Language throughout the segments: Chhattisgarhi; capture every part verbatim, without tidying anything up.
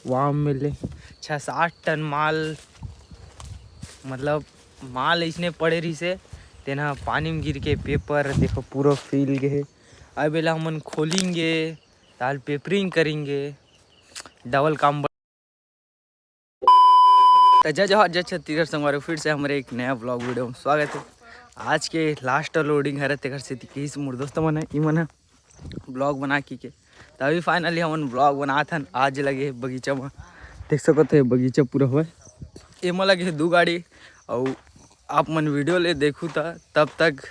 वाम में ले छः सात टन माल, मतलब माल इसने पड़े रहिसे, तेन ह पानी में गिर के पेपर देखो पूरा फैल गए हे। अब एला हमन खोलेंगे, ताल पेपरिंग करेंगे, डबल काम। तो जय जोहार, जय छत्तीसगढ़ संगवारी, फिर से हमारे एक नया ब्लॉग वीडियो में स्वागत है। आज के लास्ट लोडिंग हरे, तेकर सेती किस मोर दोस्त मन है, इमन है ब्लॉग बना की के। तो अभी फाइनली हमन ब्लॉग बनात हन। आज लगे हे बगीचा में, देख सकत हो बगीचा पूरा हुआ है। एमा लगे हे दू गाड़ी, अउ आप मन वीडियो ले देखू त तब तक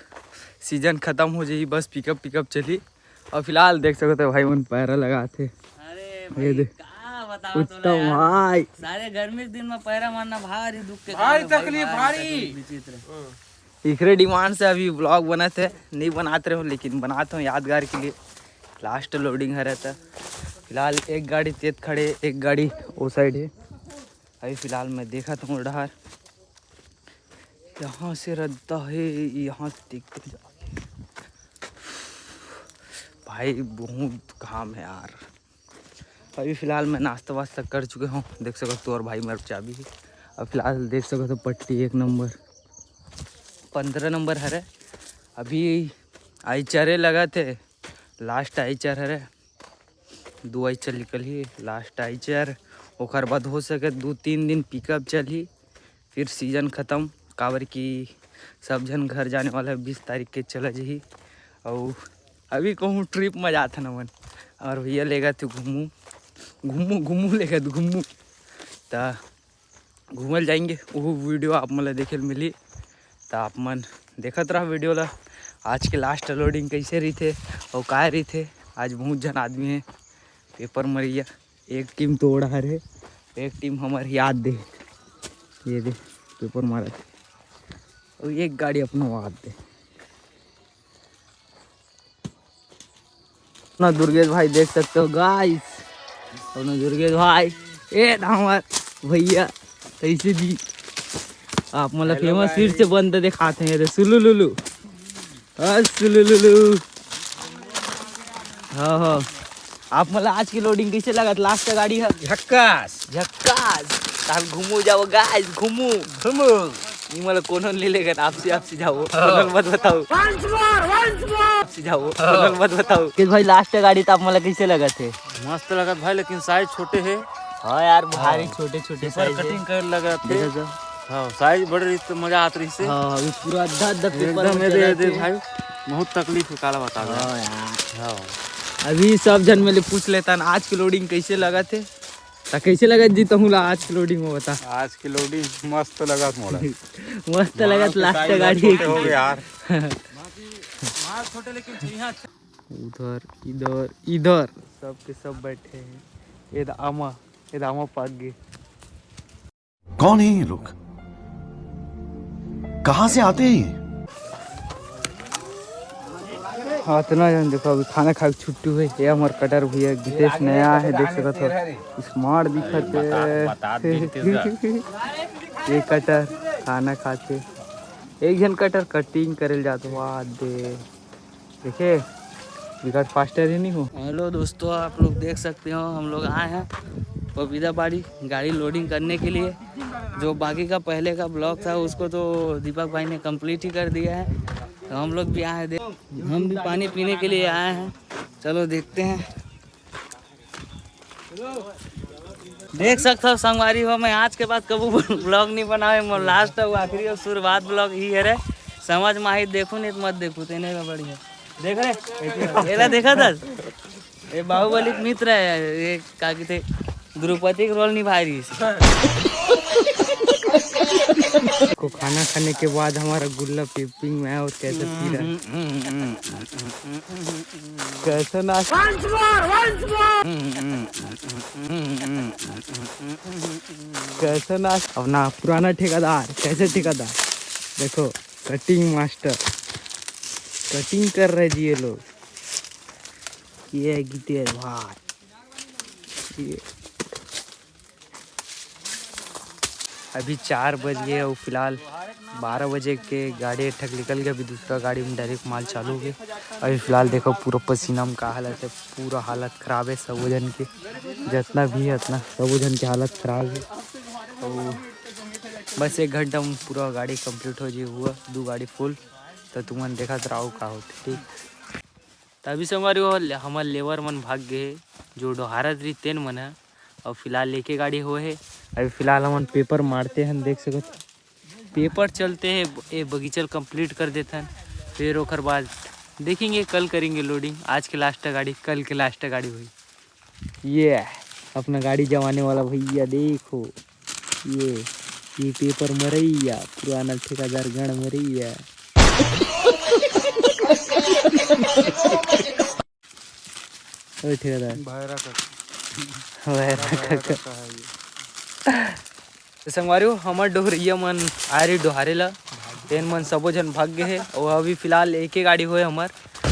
सीजन खत्म हो जाही, बस पिकअप पिकअप चली। और फिलहाल देख सकते हो भाई मन पैरा लगात हे। अरे ये भाई, दे। का बताओ उत्तम भाई। सारे गर्मी के दिन में पैरा मारना भारी दुख के भारी काम है भाई, तकलीफ, भारी भारी। तकलीफ, विचित्र। इखरे डिमांड से अभी ब्लॉग बनत हे, नहीं बनात रहे हो लेकिन बनात हो यादगार के लिए। लास्ट लोडिंग हरे त फिलहाल एक गाड़ी तेत खड़े, एक गाड़ी ओ साइड है। अभी फिलहाल मैं देखत हूँ डहर, यहाँ से रद्दा है, यहाँ से देखते जा। भाई बहुत घाम है यार। अभी फिलहाल मैं नाश्ता वास्ता कर चुके हूँ, देख सकत हो तोर भाई मेरे चाबी है। अब फिलहाल देख सकत हो पट्टी एक नंबर, पंद्रह नंबर हरे। अभी आइचरे लगत हे, लास्ट आइचर हरे, दो आइचर निकलही, लास्ट आइचर। ओकर बाद हो सके दो तीन दिन पिकअप चलही, फिर सीजन खत्म, काबर कि सब झन घर जाने वाला है, बीस तारीख के चला जाही। अउ अभी कहूँ ट्रिप में जात हन हमन, और भैया लेगत हे घूमू, घूमू, घूमू लेगत घूमू, त घूमल जाएंगे, वो वीडियो आप मन ला देखे ल मिली। त आप मन देखत रहा वीडियो ला। आज के लास्ट लोडिंग कैसे रहिथे अउ काय रहिथे। आज बहुत झन आदमी है, पेपर मरिया, एक टीम तो ओड़ा हरे, एक टीम हमर याद दे, ये दे पेपर मारत हे, अउ एक गाड़ी अपना वाद दे। अपना दुर्गेश भाई देख सकते हो गाइस, अपना दुर्गेश भाई, ए हमर भैया कैसे जी, आप मतलब hello फेमस फिर guys। से बंद दिखाते हैं, ये दे सुलुलुलु, हाँ सुलुलुलु, हाँ हाँ। आप मतलब आज की लोडिंग कैसे लगत? लास्ट का गाड़ी है झक्कास। झक्कास। ताल घूमो जाओ गाइस, घूमो। घूमो। ये मतलब कोनो ले लेगा, आपसे, आपसे जाओ। हाँ। कोनो मत बताओ। Once more, once more। आपसे जाओ। हाँ। कोनो मत बताओ। कि भाई लास्ट का गाड़ी तो आप मतलब कैसे लगत हे? मस्त लगत भाई, लेकिन साइज छोटे है। हाँ यार, भारी हाँ। छोटे छोटे पेपर साइज है। कटिंग कर लगत है। देखा जा। हाँ, साइज बड़े रही तो मजा आत रही से। हाँ, अभी पूरा आधा आधा पेपर एकदम में ये दे, चलत दे हे। भाई, बहुत तकलीफ है, काला बता दे। हाँ यार। हाँ। अभी सब झन में ले पूछ लेता ना, आज की लोडिंग कैसे लगत हे? त कैसे लगत जी तहूँ ला आज की लोडिंग में बता? आज की लोडिंग मस्त लगत मोला। मस्त लगत, लास्ट गाड़ी हो गया यार। माल छोटे लेकिन चाहिए अच्छा। उधर, इधर, इधर सबके सब बैठे हैं। ये द आमा, ये द आमा पाक गए। कौन है ये लोग? कहाँ से आते हैं ये? हाँ, इतना जन देखो, अभी खाना खा के छुट्टी हुई। ये हमार कटर भैया गीतेश नया है, देख सकत हो, स्मार्ट दिखत है। बता, बता दे, ये कटर खाना खाते, एक जन कटर कटिंग करे जात, वाह दे। देखिए, बिकट फास्टर ही नहीं हो। हेलो दोस्तों, आप लोग देख सकते हो, हम लोग आए हैं पपीता बाड़ी गाड़ी लोडिंग करने के लिए। जो बाकी का पहले का ब्लॉग था, उसको तो दीपक भाई ने कंप्लीट ही कर दिया है। तो हम लोग भी आए हैं, देख, हम भी पानी पीने के लिए आए हैं। चलो देखते हैं। देख सकत हो संगवारी हो, मैं आज के बाद कबू ब्लॉग नहीं बनावे, मोर लास्ट अउ आखिरी अउ शुरुआत ब्लॉग ही है रे। समझ में आही देखू, नहीं तो मत देखू, तेने का बढ़िया। देख रे, एला देखा था? ये बाहुबली के मित्र है, ये का कहते, द्रौपदी के रोल निभा रही है। को खाना खाने के बाद हमारा गुल्ला पिपिंग में है और कैसे पी रहा है। कैसे ना Once more, once more। कैसे ना, अब ना पुराना ठेकेदार, कैसे ठेकेदार, देखो कटिंग मास्टर, कटिंग कर रहे जी ये लोग। ये है गीतेश भाई, ये अभी चार बज गे अउ फिलहाल बारह बजे के गाड़ी एक ठक निकल गे। अभी दूसरा गाड़ी में डायरेक्ट माल चालू हो गे। अभी फिलहाल देखो पूरा पसीना में का हालत है, पूरा हालत खराब है सबो झन के, जितना भी है उतना सबो झन के हालत खराब है। अउ बस एक घंटा में पूरा गाड़ी कंप्लीट हो जी हुआ, दो गाड़ी फुल, तो तुमन देखत रहो का होते, ठीक। तभी संगवारी हो, ले-, हमर लेबर मन भाग गए हे, जो डोहारत रही तेन मन ह। अउ फिलहाल एके गाड़ी होए हे। अभी फिलहाल हमन पेपर मारते हन, देख सकत हो। पेपर चलते हैं, ए बगीचा ल कंप्लीट कर देथन, फिर ओकर बाद देखेंगे, कल करेंगे लोडिंग। आज के लास्ट गाड़ी, कल के लास्ट गाड़ी हुई। ये अपना गाड़ी जमाने वाला भैया देखो, ये ये पेपर मरैया, पुराना ठेकेदार गण मरैया। ओ ठेकेदार। भैरा काका। भैरा काका। काका है ये। तो संगवारी हो, हमर डोहरैया मन आए रही डोहारे ला, तेन मन सबो झन भाग गए हे। अउ अभी फिलहाल एके गाड़ी होए हमर।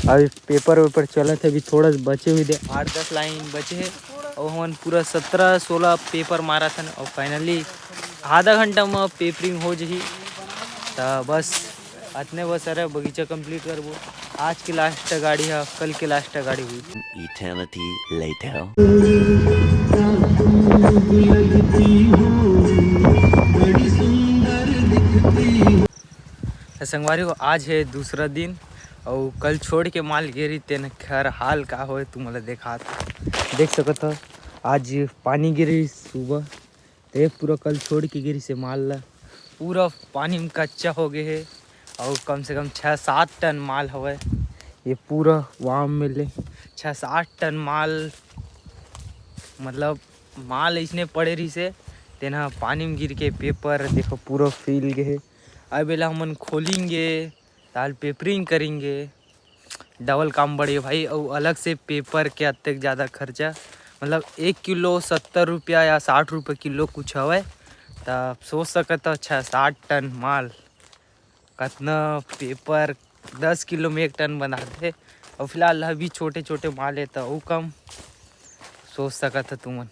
अभी पेपर वेपर चलत हे, अभी थोड़ा बचे हुए दे, आठ दस लाइन बचे हे। अउ हमन पूरा सत्रह सोलह पेपर मारत हन। अउ फाइनली आधा घंटा म पेपरिंग हो जही। त बस अतने बस, अरे बगीचा कंप्लीट करबो। आज के लास्ट गाड़ी है, कल के लास्ट गाड़ी हुई। Eternity later. त संगवारी हो, आज है दूसरा दिन अउ कल छोड़ के माल गे रही, तेन खर हाल का होए तुमला देखात। देख सकत हो, आज पानी गिरी सुबह, ते पूरा कल छोड़ के गिरी से माल ला, पूरा पानी में कच्चा हो गए है। अउ कम से कम छः सात टन माल हवय ये पूरा वाम में ले, छः सात टन माल, मतलब माल इसने पड़े रही से, तेना पानी में गिर के पेपर देखो पूरा फैल गए है। अब एला हमन खोलेंगे, ताल पेपरिंग करेंगे, डबल काम बढ़े भाई। अउ अलग से पेपर के अतेक ज़्यादा खर्चा, मतलब एक किलो सत्तर रुपया या साठ रुपये किलो कुछ हवय। त सोच सकत हो, छः सात टन माल, कतना पेपर, दस किलो में एक टन बनाथे। अउ फिलहाल अभी छोटे छोटे माल है, त अउ कम। सोच सकत हो तुमन,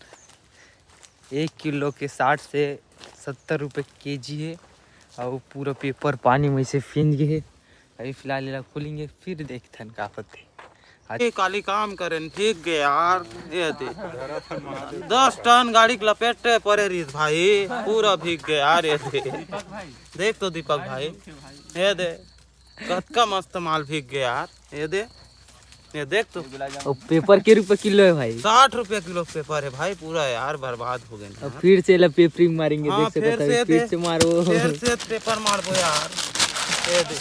एक किलो के साठ से सत्तर रुपये केजी है। अउ पूरा पेपर पानी में से फिंज गए है। अभी फिलहाल एला खोलेंगे, फिर देखथन का होथे। आज ये काली काम करेन, भीग गए यार, ये दे। दस टन गाड़ी के लपेट पड़े रही भाई, पूरा भीग गए यार, ये दे। देख तो दीपक भाई, ये दे, कतका मस्त माल भीग गए यार, ये दे, ये देख तो। अउ पेपर के रुपये किलो है भाई? साठ रुपये किलो पेपर है भाई, पूरा यार बर्बाद हो गए अब यार। फिर से एला पेपरिंग मारेंगे, हाँ, देख सकत फिर हवे, से फिर दे। से मारो। फिर से पेपर मारबो यार, ये दे,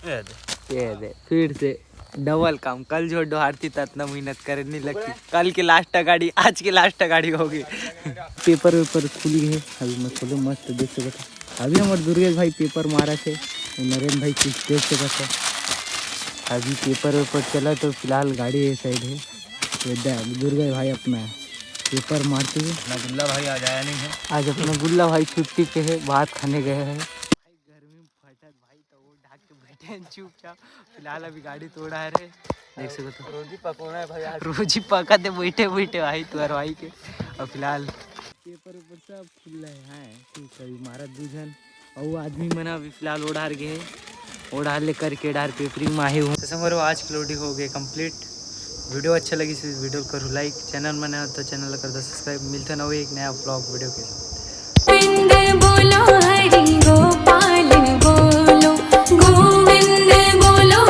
ये दे। ये दे, फिर से डबल काम। कल जो डोहारती त अतना मेहनत करे नहीं लगती। कल के लास्ट गाड़ी, आज के लास्ट गाड़ी हो गई। पेपर वेपर खुल गए है, अभी मैं खोले मस्त देख सकत हो। अभी हमर दुर्गेश भाई पेपर मारत हे, अउ नरेंद्र भाई कुछ देख सकत हो। अभी पेपर वेपर चला तो फिलहाल गाड़ी ये साइड है। ये दे, दुर्गेश भाई अपना पेपर मारते हुए। अपना गुल्ला भाई आज आया नहीं है। आज अपना गुल्ला भाई छुट्टी पे है, भात खाने गए हैं। भाई गर्मी में फटत भाई, तो वो ढाक के बैठे हैं चुपचाप। फिलहाल अभी गाड़ी तोड़ा है रे, देख सकत हो। रोजी पकोड़ा है भाई आज। रोजी पका दे बैठे बैठे भाई, तुअर भाई के। अउ फिलहाल पेपर वेपर सब खुल्ला है, हाँ, ठीक है, अभी मारा दू झन। अउ आदमी मन अभी फिलहाल ओढ़ार गए हैं, ओढ़ार ले करके डार पेपरी में आहे हूँ। तो संगवारी हो, आज की लोडिंग हो गई कंप्लीट। वीडियो अच्छा लगी तो वीडियो करो लाइक, चैनल में नया हो तो चैनल कर दो सब्सक्राइब। मिलते हैं नवे एक नया व्लॉग वीडियो के साथ। पिंड बोलो